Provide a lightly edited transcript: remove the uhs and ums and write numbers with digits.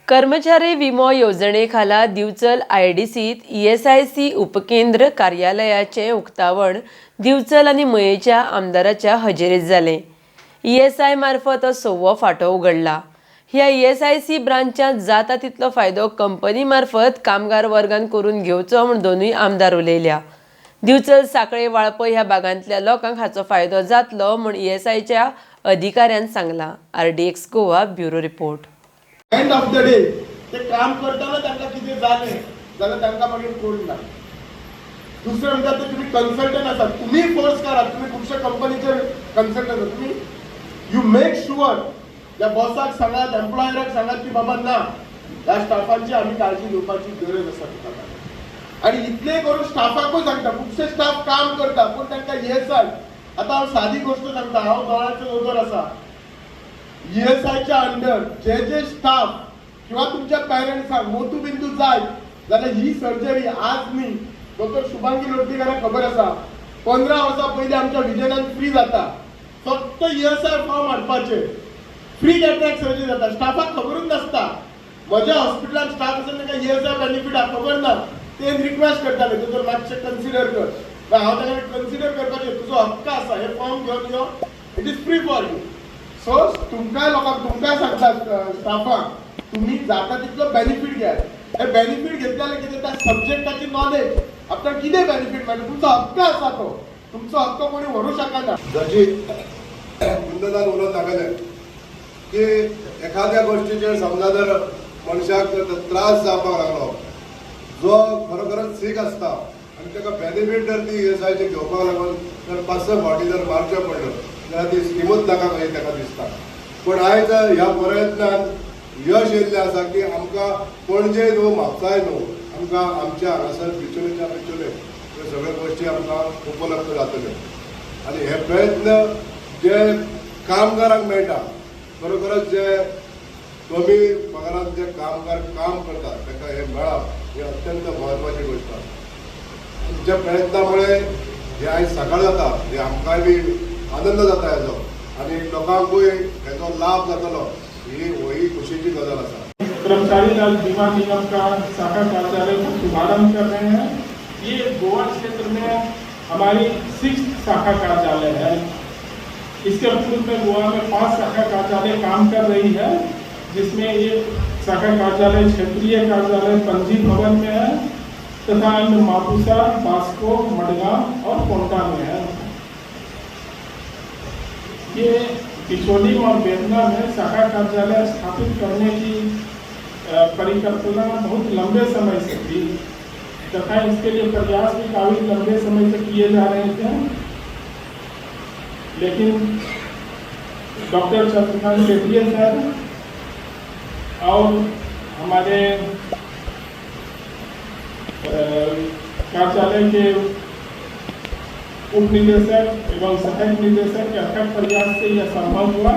कर्मचारी विमो येवजणे खाला दिवचल आयडीसीत ईएसआयसी उपकेंद्र कार्यालयाचें उक्तावण दिवचल आनी मयेच्या आमदाराच्या हजेरेत जालें. ईएसआय मार्फत हो सव्वो फांटो उगडला. ह्या ईएसआयसी ब्रांचांत जाता तितलो फायदो कंपनी मार्फत कामगार वर्गान करून घेवचो म्हूण दोनूय आमदार उलयल्या. दिवचल, सांखळे, वाळपय ह्या भागांतल्या लोकांक हाचो फायदो जातलो म्हूण ईएसआयच्या अधिकाऱ्यान सांगलां. RDX Goa, bureau report. End of the day ते काम करतना तांकां कितें जालें जाल्यार तांकां मागीर कोण ना. दुसरें म्हणटा ते तुमी कन्सल्टंट आसात, तुमी फोर्स करात. तुमी खुबशे कंपनीचे कन्सल्टंट आसात. तुमी you make sure, त्या बॉसाक सांगात, एम्प्लॉयराक सांगात की बाबा ना, ह्या स्टाफांची आमी काळजी घेवपाची गरज आसा तुका. आनी इतलें करून स्टाफाकूय सांगता, खुबशे स्टाफ काम करता पूण तांकां ईएसआय. आतां हांव सादी गोश्ट सांगता, हांव दोळ्याचो दोतोर आसा. ईएसआयच्या अंडर जे जे स्टाफ किंवा तुमच्या पॅरंट्सांक मोतीबिंदू जाय जाल्यार ही सर्जरी आज न्ही, डॉक्टर शुभांगी लोटलीकाराक खबर आसा, 15 वर्सां पयलीं आमच्या विजनान फ्री जाता. फक्त ईएसआय फॉर्म हाडपाचे, फ्री कॅटरॅक्ट सर्जरी जाता. स्टाफाक खबरूच नासता. म्हज्या हॉस्पिटलान स्टाफ आसा, तांकां ईएसआय बेनिफीट खबर ना. ते रिक्वेस्ट करताले, दोतोर, मातशें कन्सिडर कर. मागीर हांव ताका कन्सिडर करपाचें तुजो हक्क आसा, हे फॉर्म घेवन यो, it is free for you. So तुमकांय लोकांक, तुमकांय सांगता, स्टाफांक तुम्ही जाता तितलो बेनिफीट घेयात. हे बेनिफीट घेतले जाल्यार कितें, त्या सब्जेक्टाची नॉलेज आपल्याक कितें बेनिफीट मेळटा. तुमचो हक्क आसा तो, तुमचो हक्क कोणी व्हरूं शकना. जशी कुंदनान उलोवन दाखयलें की एखाद्या गोश्टीचेर समजा जर मनशाक त्रास जावपाक लागलो, जो खरोखरच सीक आसता आनी ताका बेनिफीट जर ती ईएसआयची घेवपाक लागून जर पांच स फावटी जर मारचें पडलो जाल्यार ती स्किमूच नाका कशी ताका दिसता. पूण आयज ह्या प्रयत्नान यश येयल्लें आसा की आमकां पणजे न्हू, म्हापसाय न्हू, आमकां आमच्या हांगासर बिचोलेच्या बिचोले ह्यो सगळ्यो गोश्टी आमकां उपलब्ध जातल्यो. आनी हे प्रयत्न जे कामगारांक मेळटा, खरोखरच जे कमी पगारान जे कामगार काम करतात तांकां हे मेळप ही अत्यंत म्हत्वाची गोश्ट आसा. आमच्या प्रयत्नामुळे हे आयज साकार जाता, हे आमकांय बी आनंद जाता हेजो आनी लोकांकूय हेजो लाभ जातलो, ही ही खुशीची गजाल आसा. कर्मचारी राज्य बीमा निगम का शाखा कार्यालय का शुभारंभ कर रहे हैं. ये गोवा क्षेत्र में हमारी सिक्स शाखा कार्यालय है. इसके पूर्व में गोवा में पांच शाखा कार्यालय काम कर रही है, जिसमें एक शाखा कार्यालय क्षेत्रीय कार्यालय पणजी भवन में है तथा अन्य मापुसा, वास्को, मडगांव और पोंटा में है. ये बिचोली और बेतला में शाखा कार्यालय स्थापित करने की परिकल्पना बहुत लंबे समय से थी तथा इसके लिए प्रयास भी काफ़ी लंबे समय से किए जा रहे थे, लेकिन डॉक्टर चंद्रकांत शेट्टी सर और हमारे कार्यालय के उप निदेशक एवं सहायक निदेशक के अथक प्रयास से यह संभव हुआ.